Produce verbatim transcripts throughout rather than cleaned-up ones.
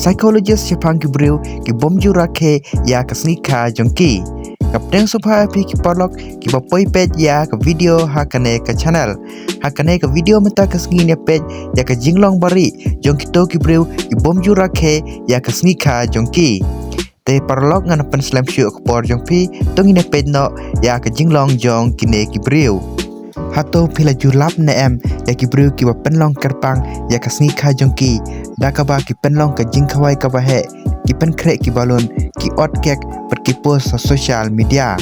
psychologist shaphang ki briew ki bym ju rakhe ïa ka sngi kha jong ki. Nga pdiang sngewbha ïa phi ki paralok kiba poi peit ïa ka video ha kane ka channel. Ha kane ka video mynta ka sngi ngin ïa peit ïa ka jinglong barieh jong kito ki briew ki bym ju rakhe ïa ka sngi kha jong ki. Te paralok, ngan pynslem shuh ka por jong phi, to ngin ïa peit noh ïa ka jinglong jong kine ki briew. Hato phi la ju lap ne em ïa ki briew kiba pynlong kyrpang ïa ka sngi kha jong ki da kaba ki pynlong ka jingkhawai kaba heh, ki pynkhreh ki balloon, ki ot kek bad ki post ha social media?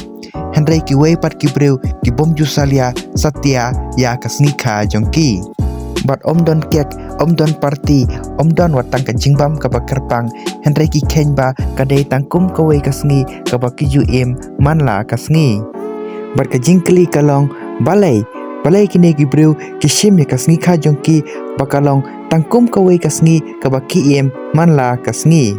Hynrei kiwei pat ki briew ki bym ju salia satia ïa ka sngi kha jong ki. Bad ym don kek, ym don party, ym don wat tang ka jingbam kaba kyrpang, hynrei ki kheiñ ba ka dei tang kum kawei ka sngi kaba ki ju im man la ka sngi. Bad ka jingkylli ka long, balei, balei kine ki briew ki shim ïa ka sngi kha jong ki ba ka long tang kum kawei ka sngi kaba ki im man la ka sngi?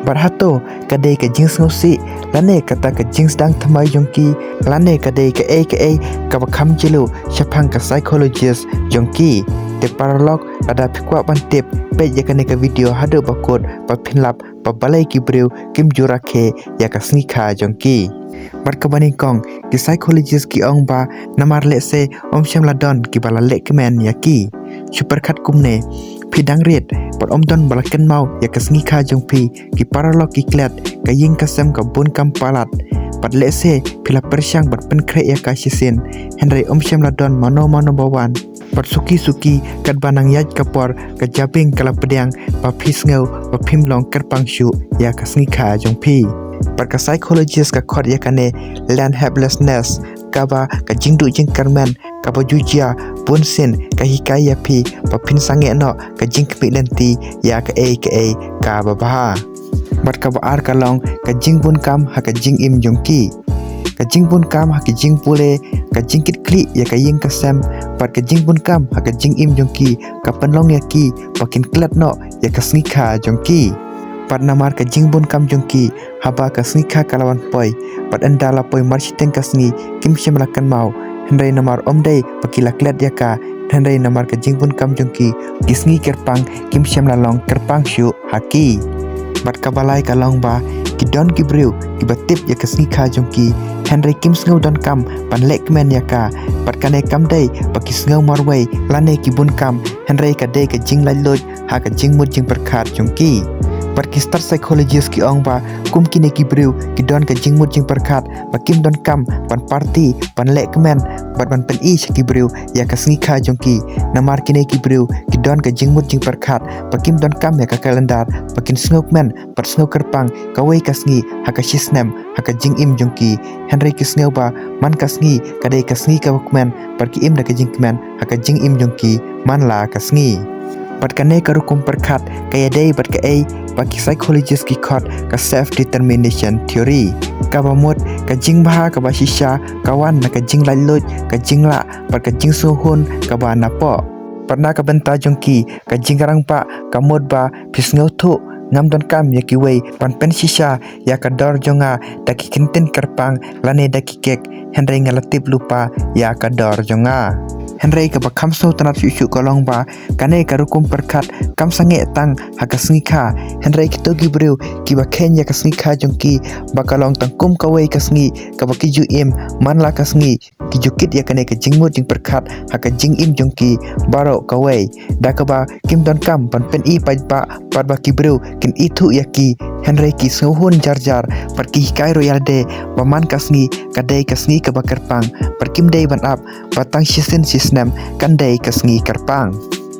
Bad hato ka dei ka jingsngewsih lane kata ka jingsdang thymmai jong ki, lane ka dei kaei kaei kaba kham jylliew shaphang ka psychologist jong ki? Te paralok, lada phi kwah ban tip, peit ïa kane ka video haduh ba kut ba phin lap ba balei ki briew kim ju rakhe ïa ka sngi kha jong ki. Bad kaba nyngkong, ki psychologist ki ong ba namar lehse ym shym la don kiba la lehkmen ïa ki. Shu pyrkhat kumne, phi dang rit bad ym don ba la kynmaw ïa ka sngi kha jong phi, ki paralok ki klet, ka ïing ka sem ka bun kam palat. Bad lehse phi la pyrshang bad pynkhreh ïa ka shisien, hynrei ym shym la don mano mano ba wan. Bad suki suki katba nang ïaid ka por, ka jabieng ka la pdiang ba phi sngew ba phim long kyrpang shuh ïa ka sngi kha jong phi. Bad ka psychologist ka khot ïa kane land helplessness, kaba ka jingduh jingkyrmen kaba ju jia bunsien ka hikai ïa phi ba phin sangeh noh ka jingkhmih lynti ïa kaei kaei kaba bha. Bad kaba ar ka long ka jingbun kam ha ka jingim jong ki. Ka jingbun kam ha ka jingpule, ka jingkitkhlieh ïa ka ïing ka sem, bad ka jingbun kam ha ka jingim jong ki ka pynlong ïa ki ba kin klet noh ïa ka sngi kha jong ki. Bad namar ka jingbun kam jong ki, haba ka sngi kha ka la wan poi, bad ynda la poi marshiteng ka sngi kim shym la kynmaw, hynrei namar ym dei ba ki la klet ïa ka, hynrei namar ka jingbun kam jong ki, ki sngi kyrpang kim shym la long kyrpang shuh ha ki. Bad kaba lai ka long ba ki don ki briew kiba tip ïa ka sngi kha jong ki, hynrei kim sngew donkam ban lehkmen ïa ka. Bad kane kam dei ba ki sngew marwei lane ki bun kam, hynrei ka dei ka jinglaitluid ha ka jingmut jingpyrkhat jong ki. Bad ki star psychologist ki ong ba kum kine ki briew ki don ka jingmut jingpyrkhat ba kim donkam ban party, ban lehkmen, bad ban pyni sha ki briew ïa ka sngi kha jong ki. Namar kine ki briew ki don ka jingmut jingpyrkhat ba kim donkam ïa ka calendar, ba kin sngewkmen bad sngewkyrpang kawei ka sngi ha ka shisnem ha ka jingim jong ki. Hynrei ki sngew ba man ka sngi ka dei ka sngi kaba kmen, bad ki im da ka jingkmen ha ka jingim jong ki man la ka sngi. Bad kane ka rukom pyrkhat ka ïadei bad kaei ba ki psychologist ki khot ka self determination theory. Kaba mut ka jingbha kaba shisha ka wan na ka jinglaitluid, ka jinglah, bad ka jingsngewhun kaba napoh. Bad na ka bynta jong ki, ka jingrangbah ka mut ba phi sngewthuh, ngam donkam ïa kiwei ban pynshisha ïa ka dor jong nga da ki kyntien kyrpang lane da ki kek, hynrei nga la tip lypa ïa ka dor jong nga. Hynrei kaba kham sngewtynnat shuh shuh ka long ba kane ka rukom pyrkhat kam sangeh tang ha ka sngi kha, hynrei kito ki briew kiba kheiñ ïa ka sngi kha jong ki ba ka long tang kum kawei ka sngi kaba ki ju im man la ka sngi, ki ju kit ïa kane ka jingmut jingpyrkhat ha ka jingim jong ki baroh kawei, da kaba kim donkam ban pyni paidbah, bad ba ki briew kin ithuh ïa ki, hynrei ki sngewhun jar jar, bad ki hikai ruh ïalade ba man ka sngi ka dei ka sngi kaba kyrpang, bad kim dei ban ap ba tang shisien shisnem kan dei ka sngi kyrpang.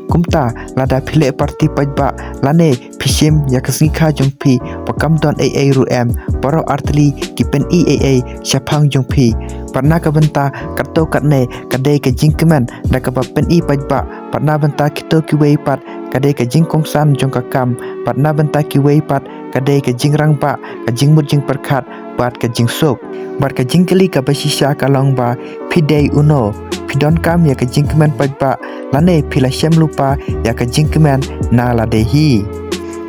Kumta lada phi leh party paidbah lane phi shim ïa ka sngi kha jong phi ba kam don ei ei ruh em, baroh artylli ki pyni ei ei shaphang jong phi. Bad na ka bynta katto katne ka dei ka jingkmen da kaba pyni paidbah, bad na bynta kito kiwei pat ka dei ka jingkongsan jong ka kam, bad na bynta kiwei pat ka dei ka jingrangbah, ka jingmut jingpyrkhat, bad ka jingsuk. Bad ka jingkylli kaba shisha ka long ba phi dei uno, phi donkam ïa ka jingkmen paidbah lane phi la shem lypa ïa ka jingkmen na lade hi.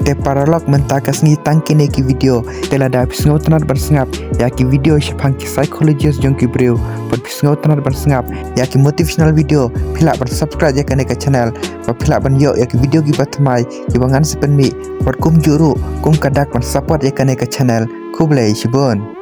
Te paralok, mynta ka sngi tang kine ki video. Te lada phi sngewtynnat ban sngap ïa ki video shaphang ki psychologist jong ki briew, bad phi sngewtynnat ban sngap ïa ki motivational video, phi lah ban subscribe ïa kane ka channel, bad phi lah ban ïoh ïa ki video kiba thymmai kiba ngan sa pynmih, bad kumjuh ruh kum ka dak ban support ïa kane ka channel. Khublei shibun.